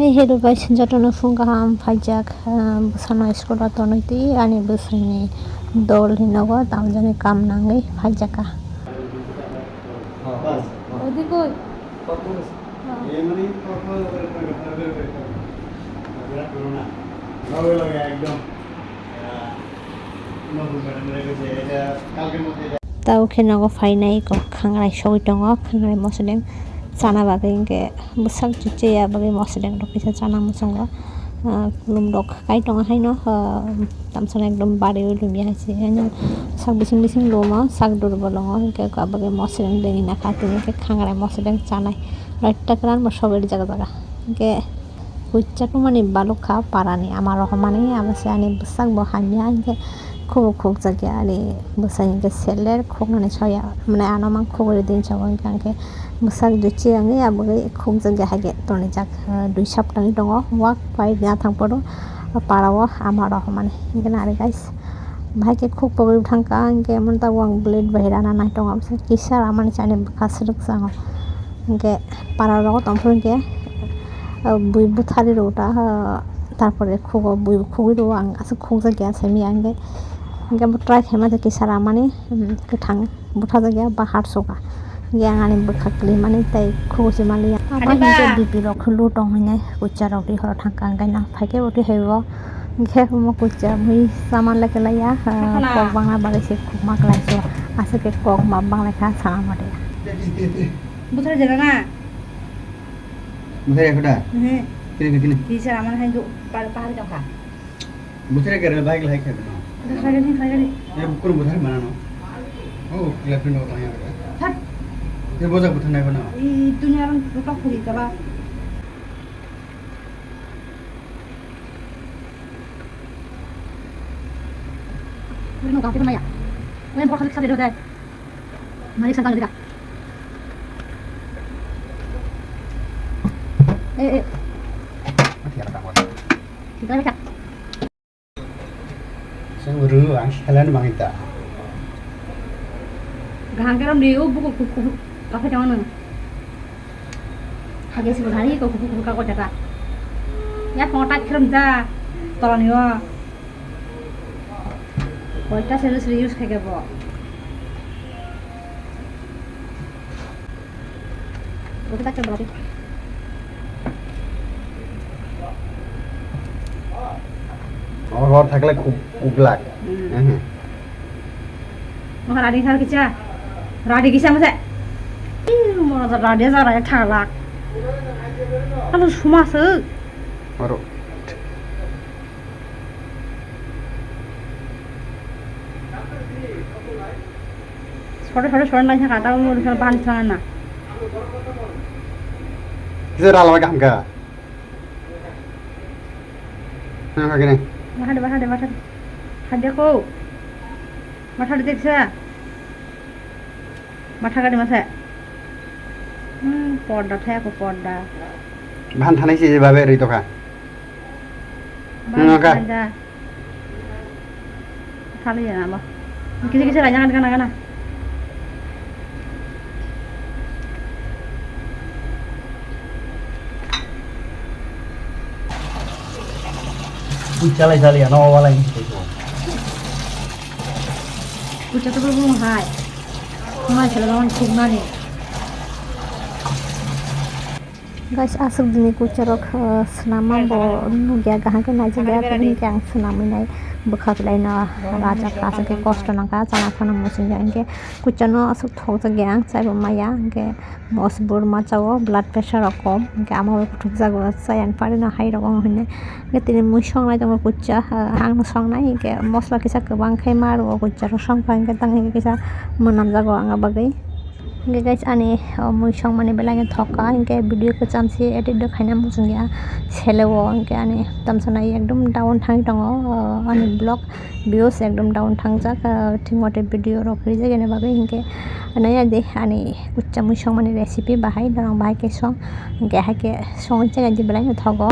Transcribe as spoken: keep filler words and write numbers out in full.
Hello guys, jotono phung kaham phaijak, ah, bwsano school o tonwi twi ani bwswini dol hinogo tamjani kam nangwi phaijak kha. Odi koi? Tao khe nogo phainai kok khangrai sogwi tongo, khangrai mosideng chana bagwi, hinkhe bwsak chuchaya bagwi mosideng rok kisa chana muchungo. Ah, khulum rok kai tongo haino, ah, tamsana ekdom bari ui lumya hai se, haino sak bising bising lumo, sak dur bolongo, hinkhe abo bagwi mosideng dengina kha tini, hinkhe khangrai mosideng chanai, raita kwran bo sogwi rijak jaga, hinkhe. Kuchcha tongmani balukha parani ama rohormani, abo se ani bwsak bo hamya, hinkhe khubuk khukjakya ani bwsai hinkhe seler khuknani soya, mane ano mang khugui ri din sabo hinkhe, hinkhe bwsak juchi wngwi abo khukjakya haikhe tonijak, ah, dui sapta wngwi tongo, wak pai yathang phuru para o ama rohormani hinkhe nari guys, bahai khe khuk pogwi thangkha hinkhe emon tabuk ang blade bai rana nai tongo, kisa ramani chani bwkha swrwk sango. Hinkhe para rogo tongphuru hinkhe, ah, bui butharwi rwo ta, ah, tarpore khugo bui khugwi rwo ang aswk khukjakya saimanya hinkhe, hinkhe bo try khaima khe kisa ramani, um, kwthang butharjakya ba harsuka. Hinkhe ang ani bwkha kwlwimani tei khugo se manliya. Ama hinkhe B P rok low tong hinwi kuchcha rok twi horo thangkha hinkhe nang phaikhe bo twi haibo hinkhe omo kuchcha mui saman lekhe laiya, ah, kok bangna bagwi se khukma kwlai se aswk khe kok ma banglaikha sana mate. Buthar jera na? Buthar ya khuda? He. Kini, kini, kini. Kisa amar hai do, par, par jong kha. Buthar ya kere bike lai khe no. Khai gani, khai gani. Ya bukur buthar mana no? Oh, kila pin no tanya khuda. That. Ya boja buthar nai bana. I dunia rang buka khuri kaba. Ini nggak kita maya. Ini bukan kali kita beda deh. Mari saya tanya. Eh, eh. Mati ya, tak. Kita baca. Seng ru ang selan mangita. Gahang keram di, oh, buku, buku, buku, kafe jangan. Hage sih hari kok buku, buku, kau jaga. Ya, phone tak keram ja. Tolong yo. Koita seri seri use khai kebo. Bote tak kebo lagi. Hor hor thakle khub uglak. Hmm. Ehe. Maka radi khar kicha. Radi kisa masa. Ih, mona radi ja radi thalak. Alo suma se. Aro. Sore sore sore lai thaka ta mo ri sore ban thana na. Kisa rala ba gam ka. Nang ka kene. Bahade bahade bahade. Hade ko. Bahade deksa. Matha gari masa. Hmm, porda thaya ko porda. Bahan thanai se babe ri tokha. Bahan thanai da. Thali ya na ba. Kisi kisi ranya kan kana kana. Ui chalai chalai ya no walai. Kucha to bung hai. Mai chala bang thuk nani. Guys, aswk dini kucharok, uh, swnamma bo nukya, kaham khe naijak ya, tini hinkhe ang swnamwi nai bwkha belai no raja kha, aswk khe kosto nangkha, chana phano muchungya hinkhe kuchano aswk thokjak ya ang chaibo maya, hinkhe mosbur macha o blood pressure rok kom, hinkhe ama bai kuthukjago chaya pari no hai rok ong hinwi. Hinkhe tini mui songnai tongo kucha, ah, ang no songnai, hinkhe mosla kisa kwbang khe ma rwo kucha rok songkha, hinkhe tang hinkhe kisa mwnamjago ang a bagwi. Hinkhe guys, ani, oh, mui songmani belai no thok kha, hinkhe video kwcham se edit rok khaina muchungya, sele o hinkhe ani tamsa nai ekdom down thangwi tongo, oh, ani vlog views ekdom down thangjak, ah, thik mate video rok rijak yani bagwi, hinkhe naiya de ani kucha mui songmani recipe bahai norok bahai khe song, hinkhe hai khe songwi chana di belai no thogo.